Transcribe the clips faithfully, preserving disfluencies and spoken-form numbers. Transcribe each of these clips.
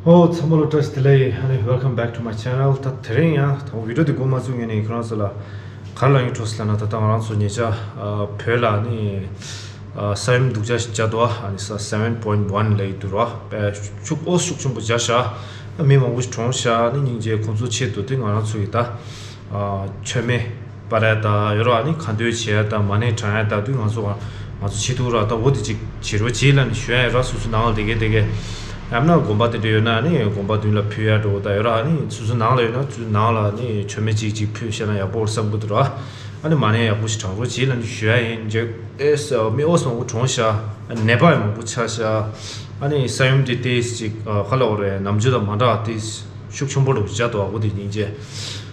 ཨོ་ཚང་མ་ལ་བཀྲ་ཤིས་བདེ་ལེགས། ཨ་ནི་welcome back to my channel། ད་དེ་རིང་ཡང་ད་བི་ཌི་ཡོ་འདི་འགོ་མ་བཙུགས་སྔོན་ནས་ཁྱེད་རང་ཚོ་ལ་ག་རེ་ལབ་ཡིན་འགྲོ་ཟེར་ལབ་ན། ད་ལྟ་ང་རང་ཚོ་ཉེ་ཆར་ཨ་བོད་ལ་ནི་ཨ་ས་ཡོམ་སྡུག་ཅག་ཞིག་བརྒྱབ་འདུག་ཨ་ནི་ས་seven point one ལབ་ཀྱི་འདུག་ར། དཔེ་ཤུགས་ཨོ་ཤུགས་ཆེན་པོ་བརྒྱབ་ཤག་ཨ་མི་མང་པོ་ཞིག་གྲོངས་ཤག་ཨ་ནི་སྙིང་རྗེ། ཁོང་ཚོའི་ཆེད་དུ་དེ་ང་རང་ཚོ་ཡི་ད་ཨ་མཆོད་མེ་སྤར་ཡ་ད་ཡོད་ར། ཨ་ནི་ཁ་འདོན་བྱེད་ཡ་ད་མ་ཎི་བགྲང་ཡ་ད་དུས་ང་ཚོ་ང་ཚོ་བྱེད་ཐུབ་ར། ད་འོ་དེ་ཅིག་བྱེད་རོགས་བྱེད་ལབ་ནས་ཞུ་ཡ་ཡོད་ར། སོ་སོ་ནང་ལ་དེ་གས་དེ་གས་ཡང་ན་དགོན་པ་དེ་འདྲ་ཡོད་ན་ཨ་ནི་དགོན་པ་མདུན་ལ་ཕུལ་ཡ་འགྲོ་ད་ཡོད་ར། ཨ་ནི་སོ་སོ་ནང་ལ་ཡོད་ན་སོ་སོ་ནང་ལ་ཨ་ནི་མཆོད་མེ་ཅིག་ཅིག་ཕུལ་ཤེས་ན་ཡག་པོ་རེད་བསམ་གི་འདུག་ར། ཨ་ནི་མ་ཎི་ཡག་པོ་ཞིག་བགྲང་རོགས་བྱེད་ལབ་ནས་ཞུ་ཡ་ཡིན། རྗེས་ཨེས་མི་ཨོ་ཙམ་མང་པོ་གྲོངས་ཤག་ནད་པ་ཡང་མང་པོ་ཆགས་ཤག་ཨ་ནི་ས་ཡོམ་དེ་ཏོག་ཙམ་ཅིག་ཨ་ག་ལབ་དགོས་རེད། ནམ་རྒྱུན་དང་མ་འདྲ་བ་ཏོག་ཙམ་ཤུགས་ཆེན་པོ་འདྲ་བོ་ཅིག་བརྒྱབ་འདུག་ཨ་འོ་དེ་སྙིང་རྗེ།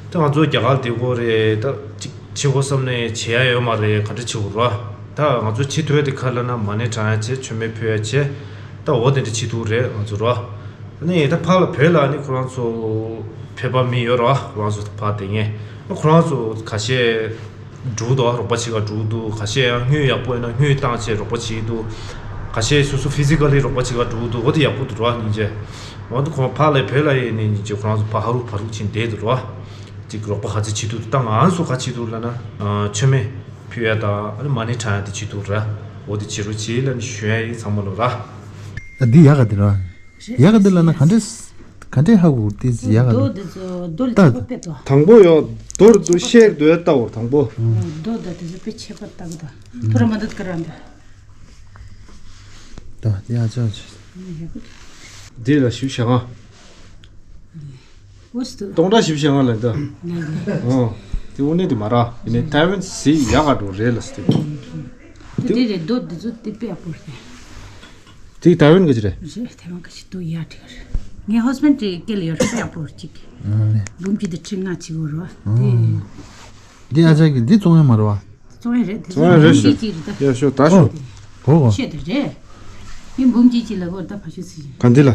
ད་ང་ཚོ་རྒྱ་གར་བསྡད་ཀྱི་ཡོད་རེད། ད་ཅིག་བྱེད་དགོས་བསམ་ནས་བྱེད་ཡ་ཡོད་མ་རེད། ག་འདྲ་བྱེད་དགོས་རེད། ད་ང་ཚོ་བྱེད་ཐུབ་ཡ་དེ་ག་རེ་ལབ་ན་མ་ཎི་བགྲང་ཡ་བྱེད། མཆོད་མེ་ཕུལ་ཡ་བྱེད། ད་འོ་དེ་འདྲ་བྱེད་ཐུབ་རེད་ང་ཚོ་ར། ཨ་ནི་ད་ཕར་ལ་བོད་ལ་ནི་ཁོ་རང་ཚོ་བོད་པ་མི་ཡོད་ར། ཁོ་རང་ཚོ་ཕར་བསྡད་མཁན་ཁོ་རང་ཚོ་ཁ་ཤས་འགྲོ་གི་འདུག་རོགས་པ་བྱེད་ག་འགྲོ་གི་འདུག་ཁ་ཤས་ཡང་དངུལ་ཡག་པོ་ཡོད་ན་དངུལ་བཏང་བྱས་རོགས་པ་བྱེད་ཀྱི་འདུག་ཁ་ཤས་སོ་སོ་ཕི་ཛི་ཀ་ལི་རོགས་པ་བྱེད་ག་འགྲོ་གི་འདུག་འོ་དེ་ཡག་པོ་འདུག་ར། སྙིང་རྗེ། འོ་ད་ཁོ་ཕར་ལ་བོད་ལ་ཡིན་ནི་སྙིང་རྗེ། ཁོ་རང་ཚོ་ཕར་ཧ་རུ་ཕ་རུ་ཕྱིན་བསྡད་འདུག་ར། ཅིག་རོགས་པ་ག་ཚོད་བྱེད་ཐུབ་འདུག་ད་ང་ཚོ་ག་བྱེད་ཐུབ་ལབ་ན་མཆོད་མེ་ཕུལ་ཡ་དང་ཨ་ནི་མ་ཎི་བགྲང་ཡ་དེ་བྱེད་ཐུབ་ར། འོ་དེ་བྱེད་རོགས་བྱེད་ལབ་ནས་ཞུ་ཡ་ཡིན་ཚང་མ་ལ་ར། ད་འདི་ཡག་ག་འདི་ར། ཡག་ག་འདི་ལབ་ན་ག་འདྲས་ག་འདྲས་ཧ་གོ་དེ་ཡག་ག་རྡོ་འདི་ཚོ་རྡོ་ལ་ད་ཁྱད་པར་དཔེ་དོ། དང་པོ་ཡོ་རྡོ་རུ་འདུག་ཤེལ་རྡོ་ཡ་ལྟ་བུ་དང་པོ། རྡོ་ད་དེ་ཚོ་དཔེ་ཁྱད་པར་ལྟ་གི་དང་ཐུ་ར་མ་འདུག་ག་ར་འདི། ད་ཡ་ཅག་ཅིག་འདི་ལ་ཞིབ་བྱ་ག་འོ་སི་ཏུ། སྟོང་ཕྲག་བཞི་བཅུ་ཞེ་ལྔ་ལ་འདི། ལ་ལ། ཨོ། དེ་དངོས་གནས་དེ་མ་ར། ཡིན་ནའི་ཐའེ་ཝན་གཟི་ཡག་ག་འགྲོ་རེད་ལ་སྟེ། དེ་དེ་རེད་རྡོ་འདི་ཚོ་དེ་དཔེ་ཡག་པོ་རེད། དེ་ཐའེ་ཝན་ག་ཅི་རེད། རེད་ཐའེ་ཝན་ག་ཅི་འདུག་ཡག་འགྲིག་རེད། ངའི་ཧོ་སི་བན་དེ་སྐེ་ལ་ཡོད་རེད་དཔེ་ཡག་པོ་རེད་ཅིག་ཨ་ལེ། འབུམ་གཅིག་དེ་ཁྲི་ལྔ་བྱེད་དགོས་རེད་བ། དེ། འདི་ཨ་ཅག་གི་འདི་བཙོང་ཡ་མ་རེད་བ། བཙོང་ཡ་རེད་དེ་བཙོང་ཡ་རེད་ཤག་འབུམ་གཅིག་རེད་ད། ཡ་ཤོ་ད་ཤོ། གོ་གོ། ཤེས་དེ་རེད། ཡིན་འབུམ་གཅིག་གཅིག་ལ་གོ་ད་ཕ་ཤུ་ཚི། ག་འདི་ལ།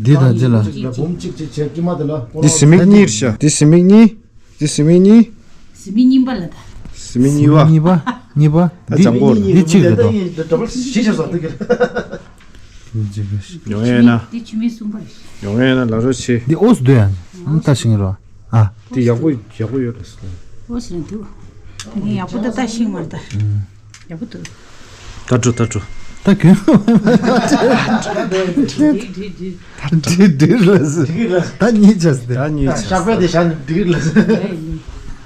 འདི་དང་འདི་ལ། འབུམ་གཅིག་གཅིག་བྱས་ཀྱི་མ་དེ་ལ། འདི་ཟི་མིག་གཉིས་རེད་ཤག་འདི་ཟི་མིག་གཉིས། འདི་ཟི་མིག་གཉིས། ཟི་མིག་གཉིས་པ་ལ་ད། ཟི་མིག་གཉིས་པ། གཉིས་པ། གཉིས་པ། ད་འདི་ལྗང་གོ་རེད། འདི་གཅིག་རེད་དོ། འདི་ཌབ་བལ་ཞིག་བྱས་སོང་འདི་གི། ཡོང་ཡས་ན། འདི་ཆུ་མིག་གསུམ་པ་རེད། ཡོང་ཡས་ན་ལ་རོ་ཆེ། འདི་ཨོ་སི་འདུག་ཡ། ཨང་ད་ཤིང་རོ། ཨ། འདི་ཡག་པོ་ཡག་པོ་ཡོད་རེད་ཟེར། ཨོ་སི་རེད་འདུག་ངས་ཡག་པོ་ད་ད་ཤིང་མ་རེད་ད། ཡག་པོ་འདུག་ད་འགྲོ་ད་འགྲོ། ད་གྱོན། འགྲིག་འགྲིག་འགྲིག་ད་འགྲིག་འགྲིག་ལ་ཟེར། འགྲིག་ལ་ཟེར། ད་གཉིས་ཆགས་ཟེར། ད་གཉིས་ཆགས་ཤག་པ་དེ་བཞག་ནས་འགྲིག་ལ་ཟེར།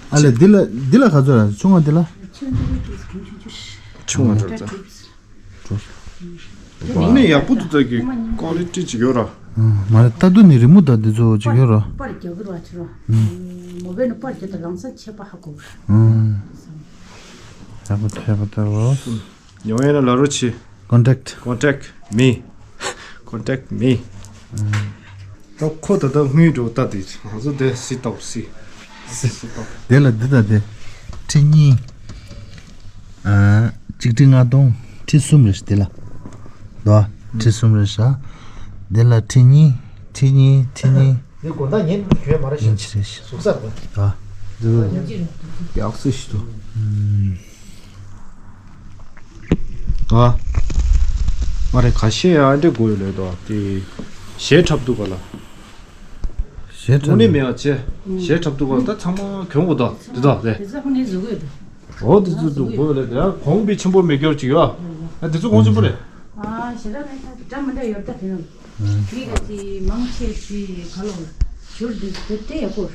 ཨ་ལས་འདི་ལ་འདི་ལ་ག་ཚོད་ར་ཆུང་བ་འདི་ལ། ཆུང་བ་འགྲོ་ད། ནི་ཡག་པོ་འདུག་ད་གི་ཀོ་ལི་ཊི་ཅིག་ཡོད་ར། མ་རེད་ད་དུ་ནི་རི་མོ་ད་འདི་ཚོ་ཅིག་ཡོད་ར། པར་རྒྱག་གི་ར་ཆུ་ར། མོ་བས་ནི་པར་རྒྱག་ད་ལང་ཚ་ཆད་པ་ཧ་གོ། ཡག་པོ་ཐེབས་པ་ལྟ་བུ། ཡོང་ཡས་ན་ལ་རོ་ཆེ། Contact. Contact me. Contact me. ད་ཁོ་ད་ལྟ་དངུལ་འགྲོ་ལྟ་དེ་ང་ཚོ་དེ་སི་ཏོག་སི། སི་ཏོག་དེ་ལ་འདི་ད་དེ་ཁྲི་གཉིས། ཨ་གཅིག་ཁྲི་ལྔ་སྟོང་ཁྲི་གསུམ་རེད་ཤག་དེ་ལ། དོ། ཁྲི་གསུམ་རེད་ཤག་དེ་ལ་ཁྲི་གཉིས་ཁྲི་གཉིས་ཁྲི་གཉིས། འདི་དགོང་དག་ཉིན་གྱོན་མ་རེད་ཤག་ཡིན་ཆི་རེད་ཤག་ཟུག་ས་རེད། ཨ། འདི་ཡག་སི་ཞིག་འདུག་ཨ། མ་རེད་ཁ་ཤས་ཨ་འདྲས་དགོས་ཡོད་ལས་དོ་དེ། གཞས་འཁྲབ་འདུག་ག་ལ། གཞས་འཁྲབ། དངོས་གནས་མེད་ཨ་ཅེ། གཞས་འཁྲབ་འདུག་ག་ད་ཚང་མ་གྱོན་དགོས་དོ་དེ་དོ་དེ། དེ་ཚོ་དངོས་གནས་བཟོ་དགོས་དོ། འོ་དེ་ཚོ་འདུག་དགོས་ལས་དེ་གོང་བི་ཆེན་པོ་མེ་སྐྱོར་ཅིག་ཡོད་ཨ། དེ་ཚོ་གོང་ཆེན་པོ་རེད། ཨ་ཞེ་དྲག་མེད་ད་འདྲ་མི་འདྲ་ཡོད་ད་དེ་ནང་། དེ་ག་ཅི་མང་ཆེ་ཞིག་ག་ལོ་བཞུར་འདུག་དེ་དེ་ཡག་པོ།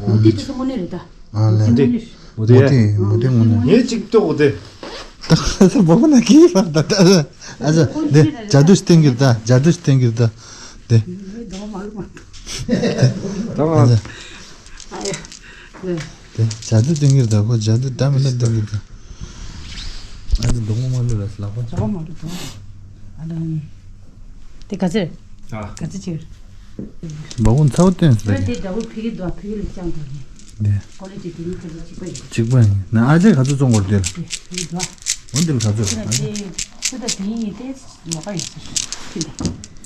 མུ་ཏིག་དེ་ཚོ་དངོས་གནས་རེད་ད། ཨ་ལེ། མུ་ཏིག་མུ་ཏིག་དངོས་གནས། མུ་ཏིག་དངོས་གནས། ངས་གཅིག་ལྟོས་གོ་དེ། ད་བོག་ན་གི་བར་ད་ད་ཨ་ཟ་དེ་ཇ་དུ་སྟེང་གིར་ད་ཇ་དུ་སྟེང་གིར་ད་དེ། ད་ང་། ཨ་ཡ། དེ་ཇ་དུ་སྟེང་གིར་ད་ཁོ་ཇ་དུ་ད་མི་ན་སྟེང་གིར་ད། ཨ་ནི་སྡོང་བོ་མ་ལུས་ལ་ལག་པ་ལག་པ་མ་ལུས་སྡོང་། ཨ་ལ། དེ་ག་ཚོད། ཨ། ག་ཚོད་ཅིག། སྦ་ཁུག་ཚ་བོ་བཏོན་ཟེར། དེ་འདྲ་བོ་ཕ་གི་འདུག་ཕ་གི་ལ་བཅངས་འདུག་ནི། དེ། ཀོ་ལི་ཊི་དེ་གཉིས་ཁ་ཚོད་གཅིག་པ་ཡིན། གཅིག་པ་ཡིན་ན་ཨ་ཅེ་ག་ཚོད་བཙོང་དགོས་དེ་ལ། དེ་ཕ་གི་འདུག་འོ་འདི་ལ་ག་ཚོད་རེད། དེ་ཚོད་ད་དེ་ཡིན་དེ་ལོགས་ཀ་ཡིན་ཟེར།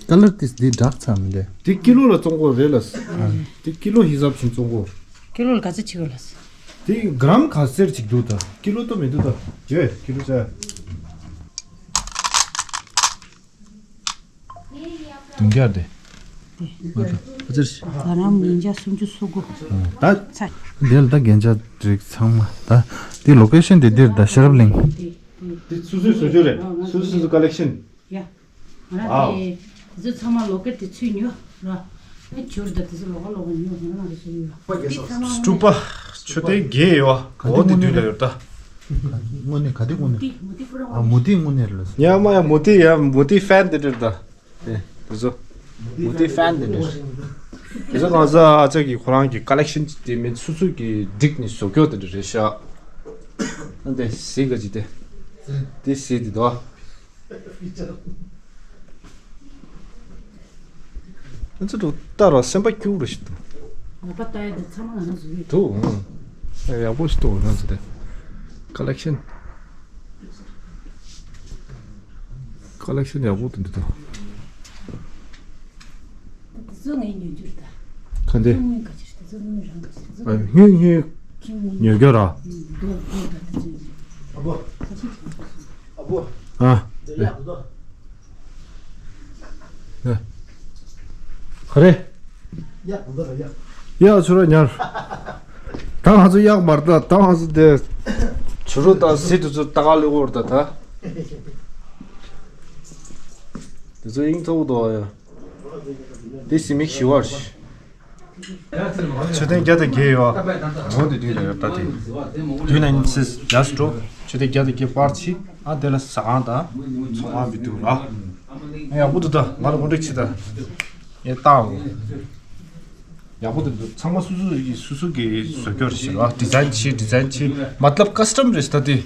ཁ་ལར་ཏིས་འདི་འདྲག་ཚར་མི་འདྲ། དེ་ཀི་ལོ་ལ་བཙོང་དགོས་རེད་ལ། དེ་ཀི་ལོ་ཧི་སབ་བྱིན་བཙོང་དགོས། ཀི་ལོ་ལ་ག་ཚོད་ཆིག་ལ། དེ་གྲམ་ག་ཚོད་ཅིག་འདུག་ད། ཀི་ལོ་ཏོ་མི་འདུག་ད། ཇེ་ཀི་ལོ་ཅ། བདུན་བརྒྱ་དེ། ཨ་ཙི། ད་རང་ཉིན་ཆ་སུམ་ཅུ་སོ་དགུ། ད་ཚ། འདིར་ད་རྒྱན་ཆ་རིགས་ཚང་མ་ད། འདི་ལོ་ཀེ་ཤན་དེ་འདིར་ད་ཤེས་རབ་གླིང་། དེ་སུ་སུའི་བཟོ་བཅོས་རེད། སུ་སུ་སུ་ཀ་ལེག་ཤན། ཡ། ང་རང་དེ་དེ་ཚོ་ཚང་མ་ལོ་ཀེ་དེ་ཚུད་ཉོ་ར། ཨ་ཇོར་ད་དེ་ཚོ་ལོ་ཀ་ལོ་ཀ་ཉོ་ང་རང་དེ་ཚོ་ཉོ། སྤྲུལ་པ་མཆོད་རྟེན་བརྒྱད་ཡོད། འོ་དེ་དུས་ལ་ཡོད་ད། དངོས་གནས་ག་དེ་དངོས་གནས། མུ་ཏི་མུ་ཏི་པུ་ར་ཨ་མུ་ཏི་དངོས་གནས་རེད་ལ། ཡ་མ་ཡ་མུ་ཏི་ཡ་མུ་ཏི་ཧྥན་དེ་འདྲ་རེད་ད། དེ་དེ་ཚོ་མུ་ཏི་ཧྥན་དེ་འདྲ་རེད། དེ་ཚོ་ང་ཚོ་ཨ་ཅག་གི་ཁོ་རང་གི་ཀ་ལེག་ཤན་དེ་མིན་སུ་སུ་གི་བསྒྲིགས་ནས་བཟོ་རྒྱུ་དེ་འདྲ་རེད་ཤག་ཨ་འདི་གཟི་ག་ཅི་དེ། དེ་གཟི་དེ་དོ། ཨ་ཚོ་འགྲོ་ལྟ་རོགས་སེམས་པ་སྐྱོ་རུ་ཞིག་འདུག་ལག་པ་ལྟ་ཡ་དེ་ཚང་མ་ང་རང་བཟོས་ཡོད། འདུག་ཨ་ཡག་པོ་ཞིག་འདུག་ང་ཚོ་དེ་ཀ་ལེག་ཤན། ཀ་ལེག་ཤན་ཡག་པོ་འདུག་འདི་དང་། དེ་ཚོ་ངའི་ཉོ་རྒྱུ་རེད་ད། ག་འདི། དེ་ཚོ་དངུལ་ག་ཚོད་རེད། དེ་ཚོ་དངུལ་རང་ག་ཚོད་རེད། དེ་ཚོ་ཨ་དངུལ་དངུལ་ཁྱེད་དངུལ་ཉོ་རྒྱུ་ར། ཨ་བོ། ཨ་བོ། ཨ། དེ་ཡག་འདུག་ད། ཨ། ག་རེ། ཡག་འདུག་ད་ཡག་ཡག་ཚུར་ཉར། ད་ང་ཚོ་གཡག་མར་ད་ད་ང་ཚོ་དེ། ཆུ་རུ་དང་གཟི་དེ་ཚོ་ད་ག་ལེ་འོར་ད་ད། དེ་ཚོ་དབྱིངས་ཐོག་ཏུ་ཡ། དེ་གཟི་མིག་ཞི་བར་ཤི། མཆོད་རྟེན་བརྒྱ་དང་བརྒྱད་ཡོད། འོ་དེ་དུས་ལ་ཡོད་ད་དེ། དུས་ན་ཉིན་སྲིད་ཇ་སི་ཏྲོ། མཆོད་རྟེན་བརྒྱ་དང་བརྒྱད་པར་ཆི། ཨ་དེ་ལ་ཟ་ཁང་དང་ཚོང་ཁང་མི་འདུག་ལ། ཡག་པོ་འདུག་ད་ང་ལ་ངོ་སྤྲོད་བྱེད་ད། ཡ་ཏང་། ཡག་པོ་འདུག་ཚང་མ་སུ་སུ་ཡི་སུ་སུ་གི་བཟོ་བཅོས་ཞིག་ར། ཌི་ཛའིན་བྱེད་ཌི་ཛའིན་བྱེད་མ་ཏབ་ཀ་སི་ཊམ་རེད་ད་དེ།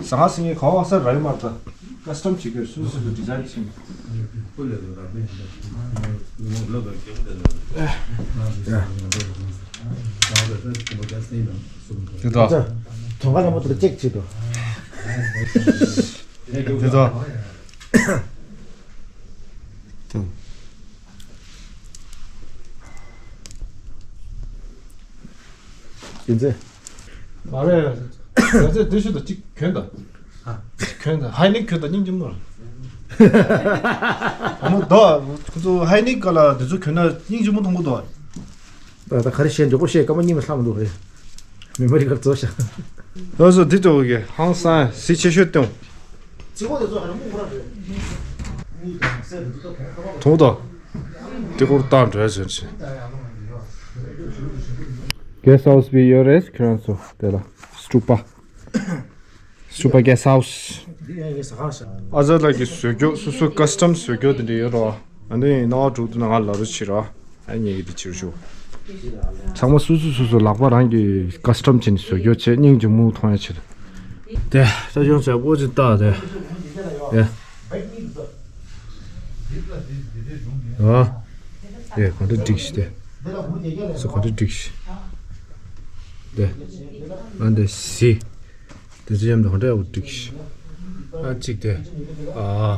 ཟ་ཁང་ཟིན་ངེས་ག་བ་ས་ར་ཡོད་མ་རེད་ད། ཀ་སི་ཊམ་བྱེད་དགོས་སུ་སུ་གི་ཌི་ཛའིན་བྱེད། དེ་དག་དོན་ཁ་ལ་མོ་དེ་ཅེག་བྱེད་དོ། དེ་དག་ཡིན་ཚེ། མ་རེད། ཡ་ཚེ་དེ་ཤུ་དང་གཅིག་གྱོན་དང་། གྱོན་དང་ཧའི་ནིག་གྱོན་དང་སྙིང་རྗེ་མོ་རེད། བུ་མོ་དོ། ཁོ་ཚོ་ཧའི་ནིག་ག་ལ་དེ་ཚོ་གྱོན་ན་སྙིང་རྗེ་མོ་མཐོང་གི་འདུག་ད་ད་ག་རེ་བཤད་མགྱོགས་པོ་བཤད་སྐར་མ་གཉིས་མ་ལྷག་མི་འདུག་རེད། མི་མ་རིག་གར་རྫོགས་ཤག་ལགས་སོ་འདི་ལྟ་བུ་གི་ཧང་སང་གཟི་ཆེ་ཤོས་སྟོན། དུང་དང་དེ་སྐོར་བཏང་འགྲོ་ཟེར་ཞིང་། གེ་སི་ཧའུ་སི་བི་ཡོད་རེད་ཁྱེད་རང་ཚོ་དེ་ལ་སྤྲུལ་པ། སྤྲུལ་པ་གེ་སི་ཧའུ་སི། ཨ་ཛ་ལགས་ཀྱི་བཟོ་བཅོས་སོ་སོ་ཀ་སི་ཊམ་བཟོ་བཅོས་དེ་འདྲ་ཡོད་རོ། ཨ་ནི་སྣང་བ་དྲུག་ཏུ་ན་ང་ལ་རུ་ཕྱི་རོ། ཨ་ཉེ་གི་དེ་ཕྱིར་ཞུ། ཚང་མ་སོ་སོ་སོ་སོ་ལག་པ་རང་གི་ཀ་སི་ཊམ་བྱས་ནས་བཟོ་བཅོས་བྱས་སྙིང་རྗེ་མོ་མཐོང་ཡ་ཕྱིར། དེ་ད་ཅུང་ཟད་པོ་ཅིག་བལྟ་དེ། ཡ། ཨ། ཡ་ག་འདྲ་འགྲིག་ཤི་དེ། སུ་ག་འདྲ་འགྲིག་ཤི། དེ། ཨ་འདི་སི། དེ་ཚོ་མཉམ་དུ་ག་འདྲ་ཡག་པོ་འགྲིག་ཤི། ཨ་གཅིག་དེ། ཨ།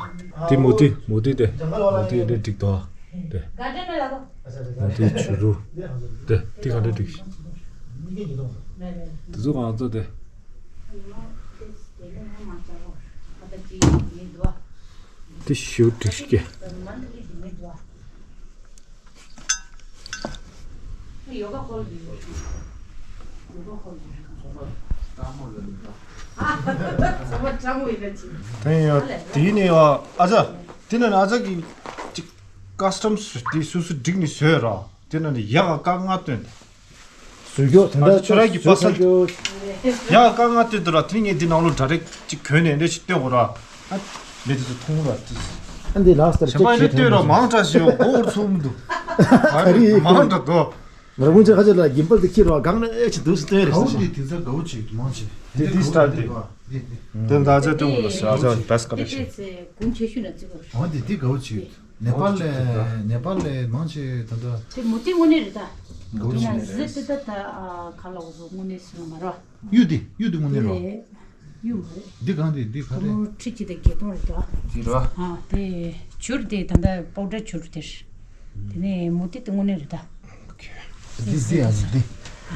དེ་མོ་དེ་མོ་དེ་དེ། མོ་དེ་དེ་འགྲིག་དོ། དེ། མོ་དེ་ཆུ་རུ། དེ་དེ་ག་འདྲ་འགྲིག་ཤི། དེ་ཚོ་ང་ཚོ་དེ། དེ་ཞིའུ་འགྲིག་ཤི་ཀེ། དེ་ཡང་དེ་ནས་ཡང་ཨ་ཅག་དེ་ནས་ཨ་ཅག་གིས་ཅིག་ཀ་སི་ཊམ་དེ་སོ་སོ་བསྒྲིགས་ནས་བཟོས་ར། དེ་ནས་ཡག་ག་ང་སྟོན། བཟོ་རྒྱུ་དེ་འདྲ་ཁྱོད་རང་གི་བཟོ་པ་སལ་ས་རྒྱུ། ཡག་ག་ང་སྟོན་དུ་ར་དེ་ངས་འདི་ནང་ལོ་འདྲ་རེ་ཅིག་གོན་ནས་འདྲ་ཞིག་སྟོན་གོ་ར། ཨ། མི་དེ་ཚོ་མཐོང་ར་དེ། ཨ་འདི་ལགས་སར་ཆེ་བ་ཅེག་འདི་བྱེད་ཐུབ་སྟོན་ར་མང་དྲགས་ཤིག་ཡོང་སྒོ་འོར་ཚུགས་མི་འདུག་ཨ་རི་མང་དྲགས་འདུག་ང་རང་ཚོ་ཁ་ཆེ་ལ་གིམ་པལ་དེ་ཁྱེར་བ་སྒང་ནས་ཨེ་ཆི་འདུག་སེ་སྟོན་རེད་ཟེར་ཞིང་། དེ་དེ་དགའ་བོ་ཅིག་མང་ཆེ། དེ་དེ་སི་ཊལ་དེ། དེ་དེ་དེ་འདྲ་ཚད་སྟོན་དགོས་ལ་ཟེར་ཨ་ཅག་བེ་སི་ཊི་ཀ་ལེག་ཤན། དེ་དེ་དགའ་བོ་ཅིག་ནེ་པཱལ་ལས་ནེ་པཱལ་ལས་མང་ཆེ་ད་ལྟ་དེ་མུ་ཏིག་དངོས་གནས་རེད་ད། དགའ་བོ་ཅིག་ན་ཟི་དེ་ད་ད་ཨ་ག་ལ་འོ་དངོས་གནས་སུ་མ་རོ། གཡུ་དེ་གཡུ་དེ་དངོས་གནས་རོ། དེ་གཡུ་མ་རེད། འདི་གང་དེ་འདི་ག་རེད། ཁྲི་གཅིག་དང་བརྒྱད་སྟོང་རེད་ད། དེ་རོ། ཨ་དེ་བྱུར་དེ་ད་ལྟ་པའུ་ཌར་བྱུར་དེ་རེད། དེ་ནས་མུ་ཏིག་དེ་དངོས་གནས་རེད་ད། འདི་འདི་ཨ་ནི་འདི་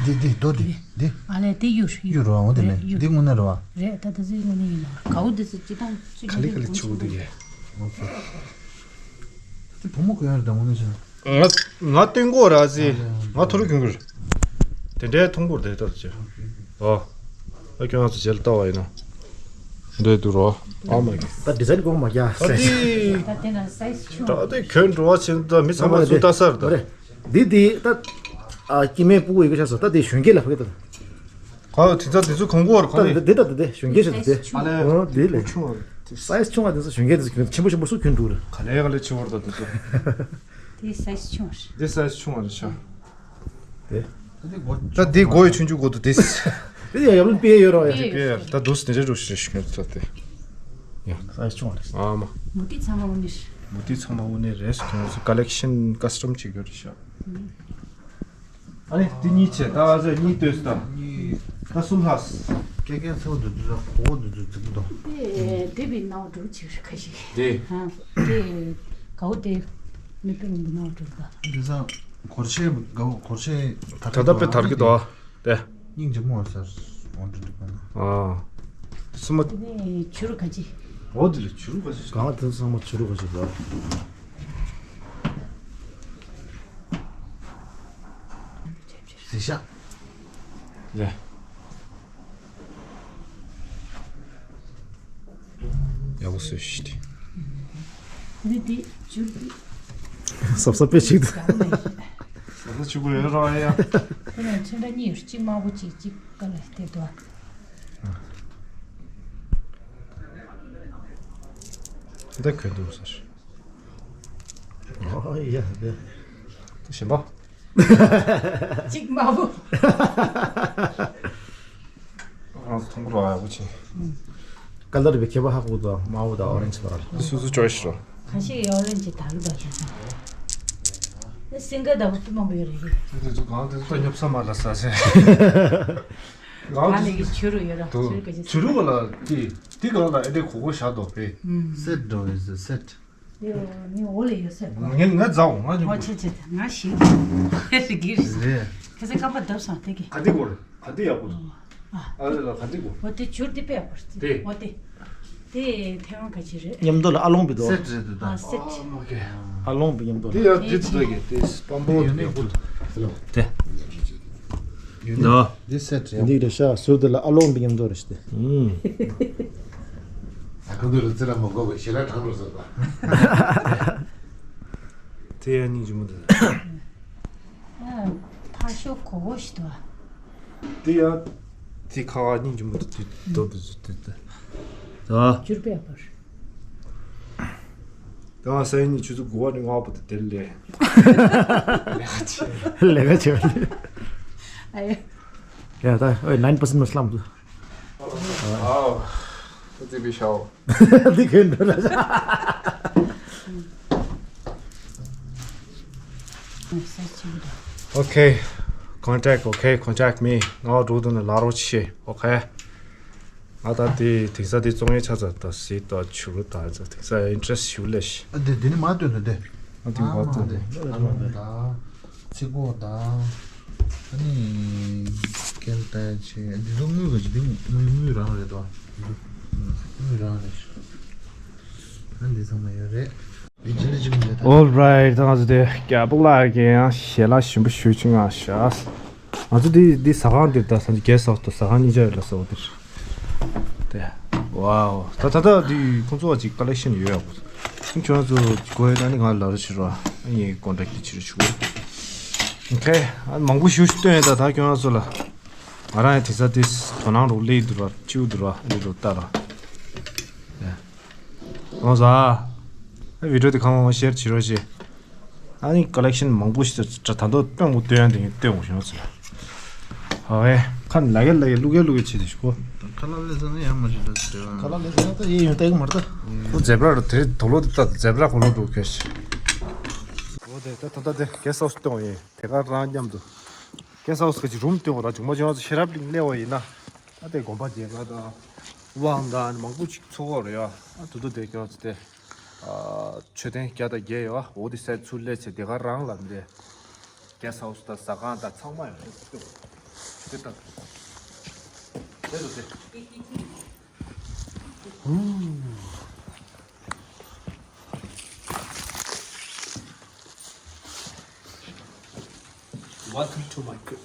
འདི་འདི་རྡོ་འདི་འདི། ཨ་ལས་དེ་གཡུ་གཡུ་རོ་འོ་དེ་ལས་གཡུ་འདི་དངོས་གནས་རོ། རེད་ད་དེ་ཚོ་དངོས་གནས་ཡིན་ལ་གའུ་དེ་ཚོ་སྤྱི་བཏང་སྤྱི་ག་ལེ་ག་ལེ་ཆུ་བོ་དེ་གས། ཨོ་ཁེ། དེ་བུ་མོ་གོན་ཡ་རེད་ད་དངོས་གནས་བྱས་ན། ང་ང་སྟོན་གོ་ར་ཟི། ང་ཐོ་རུ་གྱོན་གོ་ར། དེ་འདྲའི་མཐོང་གོ་ར་དེ་ལྟར་བྱས། ཨོ། ཨ་ཁྱོད་ང་ཚོ་རྗེས་ལ་ལྟ་བ་ཡིན་ན། འདྲེ་འདུག་རོ། ཨ་མ་གི། ད་ཌི་ཛའིན་གོང་མ་རྒྱ་ད་སེ། འདི། ད་དེ་ན་སའི་ཛི་ཆུང་། ད་དེ་གྱོན་འགྲོ་བ་ཆེན་ད་མི་ཚང་མ་ཚུར་ལྟ་སར་ད། འདི་འདི་ད། ཨ་སྐྱེ་དམན་སྤུ་གུ་ཡི་གེ་ཆགས་སོ་ད་དེ་གཞོན་སྐྱེས་ལ་ཕ་གི་ད། ག་དེ་ཚ་དེ་ཚོ་གང་གོ་ར་ག་ད་ནི། འདི་ད་འདི་འདི་གཞོན་སྐྱེས་ཆགས་འདི། ཨ་ལེ། འོ་འདི་ལེ། ཆུང་བ། སའི་ཛི་ཆུང་བ་དེ་ཚོ་གཞོན་སྐྱེས་དེ་ཚོ་གྱོན་ཆེན་པོ་ཆེན་པོ་སུ་གྱོན་འདུག་ར། ག་ལེ་ག་ལེ་ཆེ་བར་ད་དེ་ཚོ། དེ་སའི་ཛི་ཆུང་བ་རེད། འདི་སའི་ཛི་ཆུང་བ་རེད་ཤག་དེ། ད་འདི་སྒོ་ད་འདི་སྒོ་ཡི་ཆུང་ཆུང་སྒོ་དུ་དེ། དེ་ཡང་ཡབ་ལུང་པེ་ཡོད་རོགས་ཡ། དེ་པེ་ཡར་ད་དུས་དེ་འདྲ་འགྲོ་ཞིག་རེ་ཞིག་ངས་ད་དེ། ཡ། སའི་ཛི་ཆུང་བ་རེད། ཨ་མ། མུ་ཏིག་ཚང་མ་དབུ་ནི་རེད། མུ་ཏིག་ཚང་མ་དབུ་ནི་རེད་ཟེར་ཁྱོད་ཚོ་ཀ་ལེག་ཤན་ཀ་སི་ཊམ་བྱེད་དགོས་རེད་ཤག་ཨ་ནི་དེ་གཉིས་བྱས་ད་ཨ་ཟེ་གཉིས་ལྟོས་སུ་ད། གཉིས། ད་གསུམ་ལྷག་སྐད་རྒྱན་ཚེའུ་འདི་འདི་ཚོ་གོ་བོ་འདི་ཚོ་རྫིག་པོ་དང་། དེ་དེ་བི་ནའོ་འགྲོ་ཆེ་ཁ་ཤས། དེ། ཧ། དེ། གའུ་དེ། མི་པེ་མི་འདི་ནའོ་འགྲོ་ད། འདི་ཚང་གོར་ཤེ་གའུ་གོར་ཤེ་ད་ད་ད་པེ་དར་གི་དོ། དེ། སྙིང་རྗེ་མོ་ཟེར་འོང་འདྲི་འདུག་ག་ན། ཨ། སུ་མ། དེ་ནས་བྱུ་རུ་ག་ཅི། འོ་དེ་ལ་བྱུ་རུ་ག་ཅི། གང་དེ་ཚང་མ་བྱུ་རུ་ག་ཅི་དོ། ཟི་ཤ། ལེ། ཡག་པོ་བཟོས་ཤིག་དེ། འདི་འདི་བྱུར་འདི། ཟབ་ཟབ་པའི་ཞིག་འདུག་ཟབ་ཟབ་ཆུ་བོ་ཡོད་ར་ཡ། ཁོ་ན་ཚོན་ཁྲ་གཉིས་ཡོད། གཅིག་དམར་པོ་གཅིག་གཅིག་དཀར་ལ་དེ་འདུག་འདི་གོན་འདུག་ཟེར། ཨོ་ཡ་དེ། གཞན་པ། གཅིག་དམར་པོ། ང་ཚོ་ཐུང་གུ་ར་ཡག་པོ་ཆེ། ཀ་ལར་བའི་ཁྱད་པར་ཧ་གོ་དང་དམར་པོ་དང་ཨོ་རེན་ཇི་བར། འདི་སོ་སོ་ཅོའི་སི་རོ། ཁ་ཤས་ཨོ་རེན་ཇི་དར་གི་འདུག་ཁྱེད་ཚོ། ཨེ་སིང་གལ་ལྡབ་སྤུ་མང་པོ་ཡོད་རེད་གི། དེ་དེ་ཚོ་གང་དེ་ཚོ་ད་སྙོབ་ས་མ་ལ་ས་ཟེར། གང་ཨ་ནི་གི་བྱུ་རུ་ཡོད་ར། དུ་བྱུ་རུ་ག་ཅི་བྱུ་རུ་བ་ལ་དེ་དེ་གང་ལ་ཨེ་འདྲས་གོ་གོ་བཞག་འདུག་པས། ཨུམ། སེ་ཊི་འགྲོ་བའི་སེ་ཊི། ཡོ། ནི་འོ་ལེ་ཡོད་སེ་གོ། ངས་ངས་མཛའ་འོ་ང་ཉོ། ཨོ་ཆེ་ཆེ་ང་ཞིག་རེད་གི་རེད། རེད། ཁ་སེ་ཀ་པ་བརྡབ་སོང་དེ་གི། ག་འདི་གོ་རེད། ག་འདི་ཡག་པོ་འདུག་ཨ། ཨ་ལེ་ལ་ག་འདི་གོ། འོ་དེ་བྱུར་དེ་དཔེ་ཡག་པོ་རེད། དེ། འོ་དེ། དེ་ཐེ་ཝན་ག་ཅི་རེད། མཉམ་དུ་ལ་ཨ་ལོང་བི་དོ། སེ་ཊི་རེད་འདུག་ད། ཨ་སེ་ཊི། ཨ་མ་གེ། ཨ་ལོང་བི་མཉམ་དུ་ལ། དེ་ཡ་དེ་ཚོ་གི་དེ་སྤམ་པོ་ཡོད་ནི་དེ། དེ། ཡོད་ནི་དེ་སེ་ཊི་རེད། འདི་རེད་ཤག་ཟུར་དེ་ལ་ཨ་ལོང་བི་མཉམ་དུ་རེད་ཤག་དེ། ཨུམ། ཨ་ཁུ་ཚོ་ལ་རྩི་ར་མ་དགོས་པའི་ཞེ་དྲག་དྲང་རུ་ཟེར་བ། དེ་ཡང་སྙིང་རྗེ་མོ་འདུག་ཨ། ཕར་ཤོག་གོ་གོ་ཞིག་འདུག་ཨ། དེ་ཡང་དེ་ཁ་ཁ་སྙིང་རྗེ་མོ་འདུག་དེ་དོ་དེ་ཚོ་དེ་དེ། ད། བྱུར་དཔེ་ཡག་པོ་རེད། ད་ང་སང་ཉིན་ཆུ་ཚོད་དགུ་པ་ནས་ལྔ་པ་དེ་དེར་ལས། ལས་ཀ་བྱེད། ལས་ཀ་བྱེད། ཨ་ཡ། ཡ་ད་ཨོའི་ནའིན་པར་སེན་ཊི་མ་སླམ་དུ། ཨའོ། ཙི་པི་ཤའོ། འདི་གན་འགྲོ་ལ། Okay, contact, okay, contact me. ང་འགྲོ་དུ་ནས་ལ་རོ་ཆེ། Okay. ང་ད་དེ་དེང་སང་དེ་བཙོང་ཡས་ཆ་ཚང་ད་ཟིག་ད་བྱུ་རུ་ད་ཚ་དེང་སང་ཨིན་ཊི་རེ་སི་ཊི་ཞུ་ལེ་ཤི། ཨ་དེ་དེ་ནི་མ་སྟོན་ད་དེ། ཨ་དེ་མ་སྟོན་ད། ཨ་ལོ་ད། ཚིག་གོ་ད། ཨ་ནི་ཀན་ཏ་ཆེ་འདི་ཚོ་དངུལ་ག་ཅི་འདི་དངུལ་དངུལ་རང་རེད་དོ། དངུལ་རང་རེད། ཨ་འདི་ཚང་མ་ཡོད་རེད། All right, ད་ང་ཚོ་དེ་རྒྱལ་པོ་ལགས་ཀྱིས་ཡང་ཞལ་ལག་ཞིམ་པོ་ཞུ་ཅིག་ང་ཤ། ང་ཚོ་དེ་དེ་ཟ་ཁང་འདིར་ད་ས་འདི་གེ་སི་ཧའུ་སི་དང་ཟ་ཁང་གཉིས་ཆ་ཡོད་ལ་ས་འོ་དེར། དེ། Wow. ད་ད་ད་དེ་ཁོང་ཚོ་བ་ཅིག་ཀ་ལེག་ཤན་ཡོད་ཡག་པོ། ཁྱོད་ཚོ་དགོས་ཡོད་ན་ནི་ང་ལ་རེ་ཞུ་རོགས། ངས་ཀོན་ཊེག་ཅིག་བྱེད་རོགས་ཞུ། Okay. ཨ་མང་པོ་ཞུ་ཞུ་སྟོན་ཡོད་ད་ད་ཁྱོད་ཚོ་ལ། ང་རང་ཡང་དེ་ས་དེ་དོ་སྣང་རོགས་སླེབས་འདུག་ར་བཅུག་འདུག་ར་ཨ་ནི་རོགས་ལྟ་ར། ལོངས་ཨ། ཨ་བི་ཌིའོ་དེ་གང་མང་མང་ཤེར་བྱེད་རོགས་བྱེད། ཨ་ནི་ཀ་ལེག་ཤན་མང་པོ་ཞིག་ད་ད་དུང་སྟོན་དགོས་སྟོན་ཡ་དེ་སྟོན་དགོས་བྱུང་ཟེར། ཨ་ཝེ། ཁ་ནི་ལ་གེ་ལ་གེ་བླུག་གེ་བླུག་གེ་བྱེད་དེ་ཤོག་ཁ་ལག་ལས་ཟ་ན་ཡང་མ་བྱེད་ད་ཟེར་བ། ཁ་ལག་ལས་ཟ་ན་ད་ཡེ་ཡོང་ལྟ་གི་མ་རེད་ད། ཁོ་ཛེབ་ར་ར་དེ་རེད་དོ་ལོ་དེ་ད་ཛེབ་ར་གོ་ལོ་འགྲོ་གི་ཤི། འོ་དེ་ད་ད་ད་དེ་གེ་སི་ཧའུ་སི་སྟོན་དགོས་ཡིན་དེ་ག་རང་མཉམ་དུ། གེ་སི་ཧའུ་སི་ག་ཅིག་རུམ་སྟོན་དགོས་ར་ཅུང་མ་ཅུང་ང་ཚོ་ཤེས་རབ་གླིང་སླེབས་པ་ཡིན་ན། ད་དེ་དགོན་པ་མཇལ་ཁ་དང་། དབང་དང་མང་པོ་ཅིག་ཚོགས་ཀྱི་ཡོད་རེད་ཡ། ཨ་དུ་དུ་དེ་སྐྱོར་ཚེ་དེ། ཨ་མཆོད་རྟེན་བརྒྱ་དང་བརྒྱད་ཡོད་ཨ། འོ་དེ་སའི་ཚུར་སླེབས་ཚེ་དེ་ག་རང་ལ་འདི། གེ་སི་ཧའུ་སི་དང་ཟ་ཁང་དང་ཚང་མ་ཡོད་རེད་ཏོ། དེ་ལྟ་དུ། དེ་ལྟ་དེ། ཧུ། Welcome to my crib.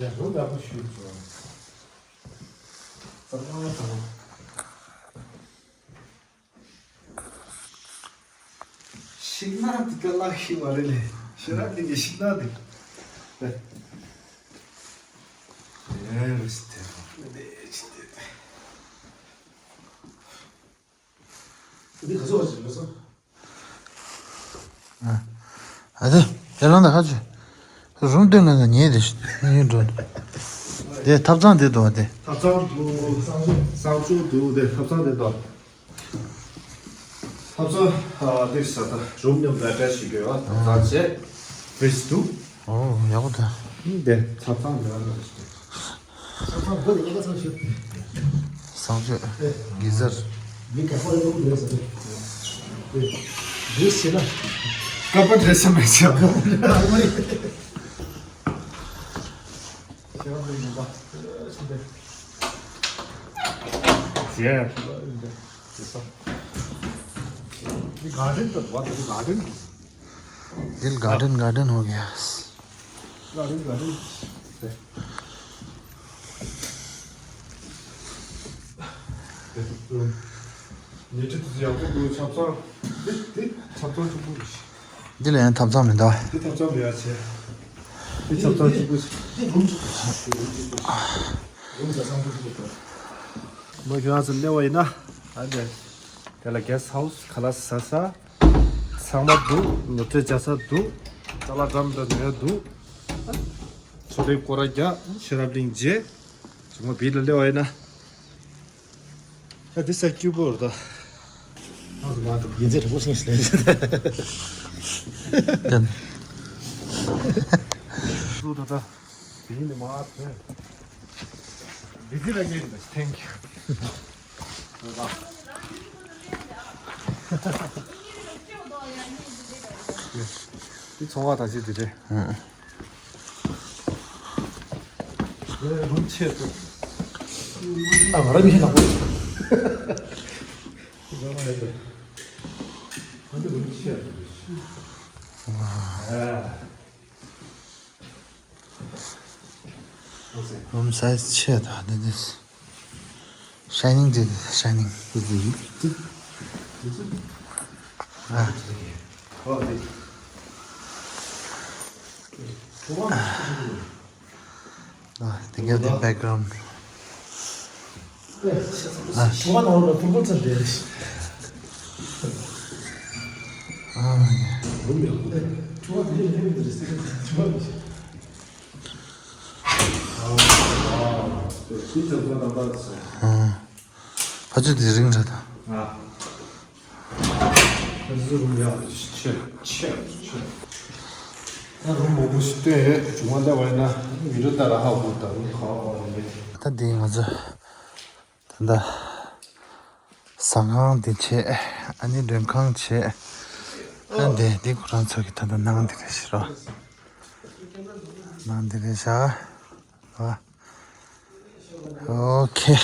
ཡ་རོ་ལ་པོ་ཞུ་ཚོ། ཙམ་ཙམ་ཙམ། ཤིང་ནགས་འདི་ག་ལ་ཤི་བ་རེད་ལེ། ཤེས་རབ་གླིང་གི་ཤིང་ནགས་འདི། ཨེ་རེད་དེ། འདི་ཅི་འདི། འདི་ག་ཚོད་བ་ཞིག་ལ་སོང་། ཨ། ཨ་དེ། དེ་རང་ད་ཁ་ཆུ། རུམ་སྟོན་ལ་ཉེ་དེ་ཉེ་འགྲོ། དེ་ཐབ་ཚང་དེ་དོ་དེ། ཐབ་ཚང་དུ་གསང་སྤྱོད་གསང་སྤྱོད་དུ་དེ་ཐབ་ཚང་དེ་དོ། ཐབ་ཚང་ཨ་དེ་ས་ད་རུམ་མཉམ་དུ་ཨ་ཊེཆ་བྱེད་དགོས་པ་ཐབ་ཚང་བྱས། ཕེ་སི་ཊུ། ཨོ་ཡག་པོ་ད། དེ་ཐབ་ཚང་དེ་རང་ད། གསང་སྤྱོད། གི་ཟར། ཀ་པ་རེ་ས་མེད་ཆ། འདི་ག་ཌེན་ད་བ་འདི་ག་ཌེན། दिल garden garden हो गया। Garden garden། ཉེ་འཁྲིས་དུ་ཡག་པོ་འདུག་ཆབ་གསང་། འདི་འདི་ཆབ་གསང་ཆུང་ཆུང་རེད། འདི་ལ་ཡང་ཐབ་ཚང་མི་འདུག་འདི་ཐབ་ཚང་མི་ཡ་ཆེ། འདི་ཆབ་གསང་ཆུང་ཆུང་ཞིག་འདི་རུམ་ཆུང་ཆུང་ཞིག་རུམ་ཆུང་ཆུང་ཞིག་རུམ་ཆ་ཚང་པོ་ཞིག་འདུག་མོ་ཁྱོད་རང་ཚོ་སླེབས་པ་ཡིན་ན་ཨ་འདྲ། དེ་ལ་གེ་སི་ཊི་ཧའུ་སི་ཁ་ལག་ཟ་ས། ཚང་མ་འདུག་ནོར་འཁྲུལ་བྱ་ས་འདུག་ཅ་ལག་འགྲམ་དུ་ཉོ་ཡ་འདུག་ཚོ་རེ་སྐོར་ར་རྒྱག་ཤེས་རབ་གླིང་རྗེས། ཇོ་མོ་བིར་ལ་སླེབས་པ་ཡིན་ན། ཡ་འདི་ས་སྐྱིད་པོ་རེད་ད། ཨ་ཟུ་མ་འདུག་ཡིན་ཚེ་རིང་པོ་སེང་སླེབས། ཟུ་ད་ད། བིར་ནི་མ་ཐོན། བི་ཛི་ལ་ཉན་ད། Thank you། འདི་ཚོང་བ་ད་ཅི་འདི་རེད། ཨང་། རུམ་ཆེ་ཏོ། ཨ་ང་རང་མི་ཤེས་ན་གོ། ང་རང་མི་ཤེས་ན་གོ། ཨ། རུམ་སའི་ཛི་ཆེ་ད་འདི་འདི། ཤའི་ནིང་ཅིག་ཤའི་ནིང་། ཨ། ཨ། They give the background. ཨ། ཨ། ཨ། ཕ་ཚོད་དེ་རིང་རེད་ད། ཨ། ཕ་ཚོད་རུམ་ཡག་ཆེ་ཆེ་ཆེ། ད་རུམ་མང་པོ་ཞིག་སྟོན་ཡོད། ཇོ་མོ་སླེབས་པ་ཡིན་ན་མི་འགྲོ་ད་ར་ཧ་གོ་ད་རུམ་ག་པར་ཡོད་མེད། ད་འདི་ང་ཚོ་ད་ལྟ་ཟ་ཁང་འདི་བྱས། ཨ་ནི་མགྲོན་ཁང་བྱས། ཨ་འདི་འདི་ཁོ་རང་ཚོ་གི་ད་ལྟ་ནང་འདི་རེད་ཤག་རོ། ནང་འདི་རེད་ཤག་རོ། ཨོ་ཁེ།